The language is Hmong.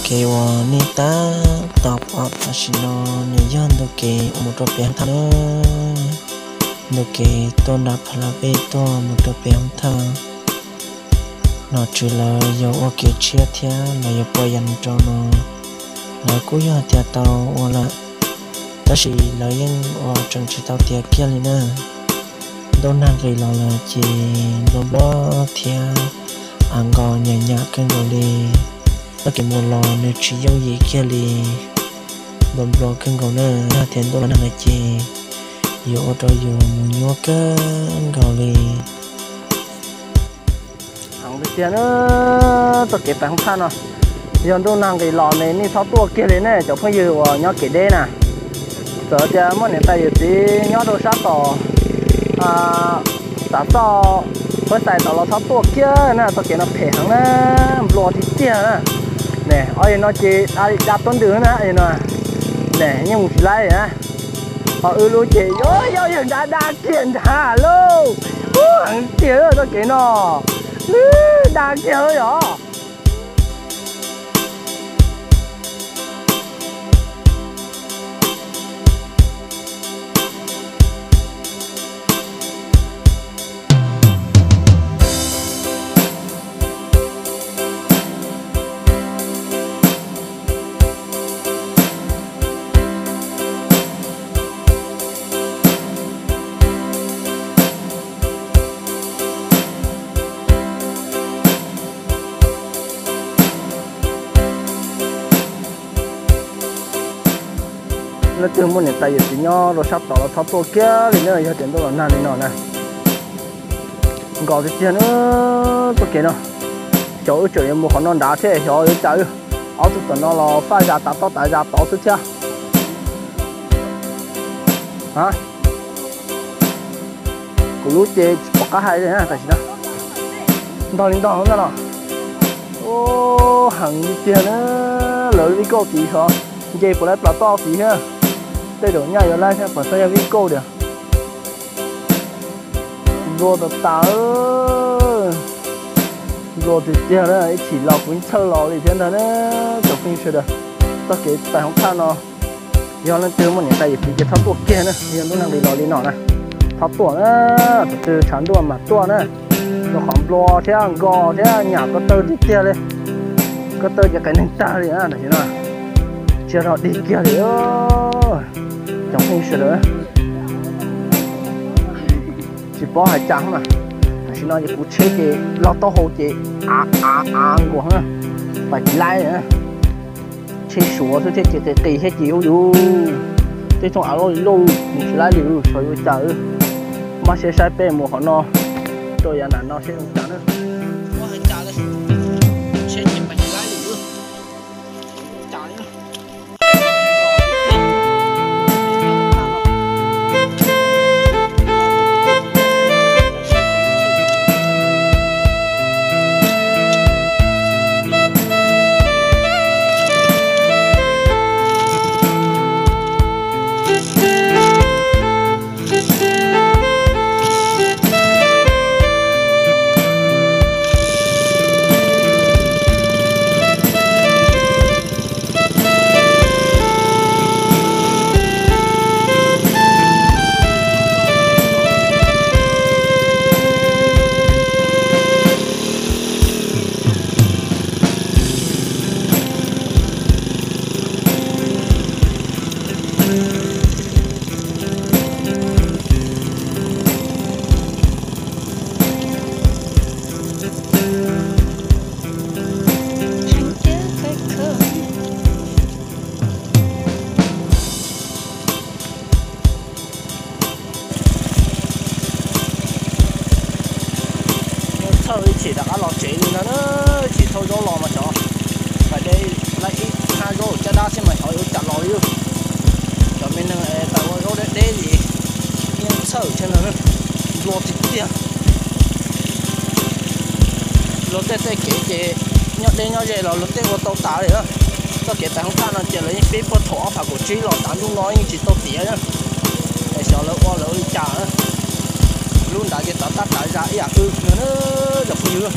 Kev uas nej tab tom pom tam sim no nws yog ntu kev uas mus rau pem hoob thaj na. Ntu kev tuaj nram Pha La Vej tuaj mus rau pem hoob thaj. Nom tswv lawv yuav ua kev tshiab thiab lawv yuav pua yas rau no, lawv kuj yog tias tau ua lawm, tab sis lawv yeej ua tseem tsis tau tiav kiag li na. Ntuj nag nqis los lawm ces nplua nplua thiab av nqos nyam nyam kawg nkaus li. Txoj kev mus los nws tsis yooj yim kiag li, nplua nplua kawg nkaus na. Yog tias ntuj los nag lawm ces yuav ua rau yus mus nyuaj kawg nkaus li. Heev tiag tiag na, txoj kev pem hoob thaj no, yog ntuj nag nqis los ne nej txhob tuaj kiag li ne cov phooj ywg uas nyob kev deb na. Txawm tias muaj niam tais yawm txiv nyob rau sab tom Tav Txoj Huab Xais tod los txhob tuaj kiag na, txoj kev no phem heev na, nplua tiag tiag na. Ne, ob yawg no ces da tuab ntws na, ne yeej mus tsis laib na. Ho wb lub ces yuav yog yawg da da kiag ntag lauj. Ub, heev tiag txoj kev no, da kiag yom. Leej twg muaj niam tais yawm txiv nyob rau sab tod los txhob tuaj kiag li na, yog tias ntuj los nag li no na. Nkos tiag tiag na txoj kev no. Xyov wb tseem yuav mus qhov no nrad thiab xyov yuav cas wb. Ob tug tom no los faj zas tav toj tav zas tod xwb thiab. Kuv lub ces tsis pom qab hais li na tam sim no. Ntog li ntog ntag los. Heev li tiag na. Lawv vij kauj tid xyov nce puas laib plas toj tid thiab. Tej zaum nyaj yuav laib thiab, puas txog yog vij kauj tiag. Nplua tas tas. Nplua tiag tiag na, ib chim los kuv txhawj los li thiab ntag na. Tsoom phooj ywg sawv daws, txoj kev pais hoob thaj no, yog leej twg muaj niam tais yawm txiv ces txhob tuaj kiag na, yog ntuj nag nqis los li no na. Txhob tuaj na, thaum twg tshav ntuj mas tuaj na. Rau qhov nplua thiab nkos thiab nyam ko taw tiag tiag li. Ko taw ces qias neeg tag li na tam sim no. Tsis yog dig kiag li. Tsoom phooj ywg sawv daws, tsis paub hais cas mas, tam sim no ces kuv tsheb ces los taub hau ces av av av nkuas, pais tsis laib. Tsheb Suav xwb thiab ces qis qis thiab ces yuav yus tej thooj av loj li loj mus tsis laib li, xyov yuav cas. Maj siab saib peb mus qhov no rau yav nram no seb zoo cas na. Tsheb ces pais tsis laib li. Txhawj ib chim rov qab los tsev li no na, ib chim thauj zaub los mas xyov, pais de laib ib hnab zaub caj dab xwb mas xyov yuav cas los li. Cov me neeg es tau ua zaub deb deb li, yeej txhawj thiab ntag, nplua tiag tiag. Luag tej tej kev ces nyob deb nyob ze los luag tej ua tau tas li. Txoj kev pais hoob thaj no ces lawv yeej pib puag thaum ob phav kaum tsib los tav ntuj no yeej tsis tau tiav na. Es xyov lawv ua lawv li cas. Lub nrad ces tav tab tav zas ib yam wb no na, cov phooj ywg.